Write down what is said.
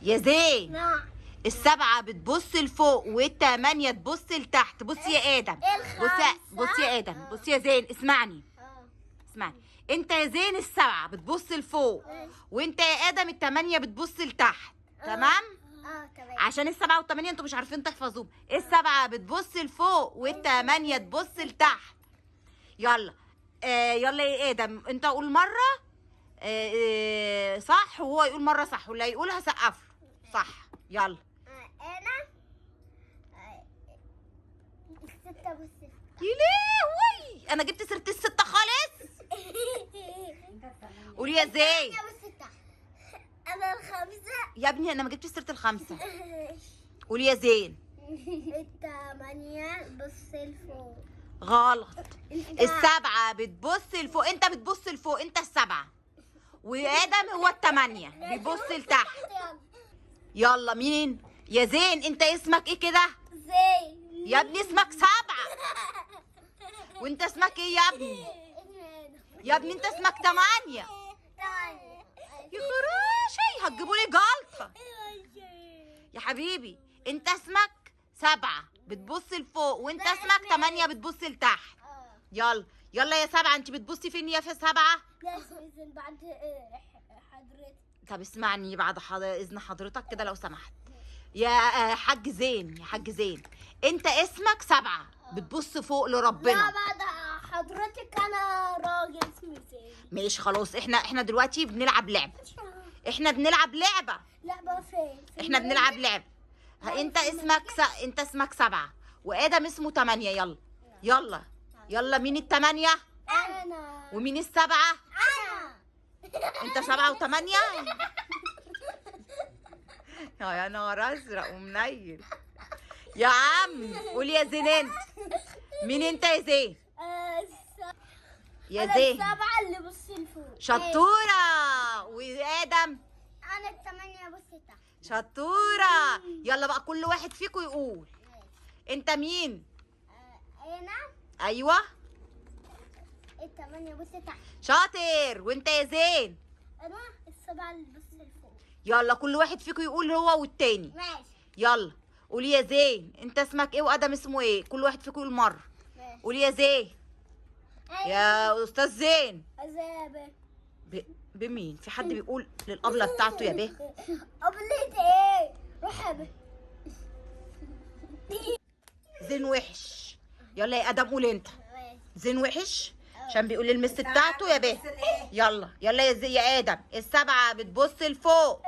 يا زين. نعم. السبعة بتبص لفوق والتمانية تبص لتحت. بصي يا آدم، بصي بصي يا آدم، بصي يا زين، اسمعني اسمعني. انت يا زين السبعة بتبص لفوق، وانت يا آدم التمانية بتبص لتحت، تمام؟ تمام. عشان السبعة والتمانية انتوا مش عارفين تحفظوهم. السبعة بتبص لفوق والتمانية تبص لتحت. يلا يلا يا آدم، انت قول مرة صح، وهو يقول مرة صح، واللي هيقولها سقف له صح. يلا. انا الستة والستة. يا لهوي، انا جبت سيرة الستة خالص. قولي يا زين. والستة. انا الخمسة. يا ابني انا ما جبتش سيرة الخمسة. قولي يا زين. الثمانية بص لفوق. غلط. السبعة بتبص لفوق، انت بتبص لفوق، انت السبعة، وادم هو التمانية بيبص لتحت. يلا مين يا زين؟ انت اسمك ايه كده؟ زين. يا ابني اسمك سبعة. وانت اسمك ايه يا ابني؟ يا ابني انت اسمك تمانية. يا خراشي، هتجيبوا لي جلطة يا حبيبي. انت اسمك سبعة بتبص لفوق، وانت اسمك تمانية بتبص لتحت. يلا يلا يا سبعة، انت بتبصي فين يا سبعة؟ بعد حضرتك. طب اسمعني بعد اذن حضرتك كده لو سمحت يا حاج زين. يا حاج زين، انت اسمك سبعة بتبص فوق لربنا. لا بعد حضرتك، انا راجل اسمي زين. ماشي خلاص، احنا دلوقتي بنلعب لعبة. احنا بنلعب لعبة. لعبة فين؟ احنا بنلعب لعبة. انت اسمك انت اسمك سبعة وادم اسمه تمانية. يلا يلا يلا، مين التمانية؟ انا. ومين السبعة؟ انا. انت سبعة وتمانية؟ يا نهار ازرق ومنيل يا عم. قول يا زين، انت مين انت يا زين؟ يا زين السبعة اللي بص لفوق. شطورة. وادم؟ انا الثمانية بص تحت. شطورة. يلا بقى كل واحد فيكم يقول انت مين. انا. ايوه. الثمانية بص تحت. شاطر. وانت يا زين؟ انا السبعة اللي بص لفوق. يلا كل واحد فيكم يقول هو والتاني. ماشي. يلا قولي يا زين، انت اسمك ايه وادم اسمه ايه؟ كل واحد فيكم يقول مرة. ماشي. قولي يا زين. يا استاذ زين. أزابة. بمين؟ في حد بيقول للابله بتاعته يا به؟ أبلة ايه؟ روح يا به. زين وحش. يلا يا ادم قول انت. زين وحش عشان بيقول للمس بتاعته يا به. يلا يلا يا زي يا ادم. السبعة بتبص لفوق.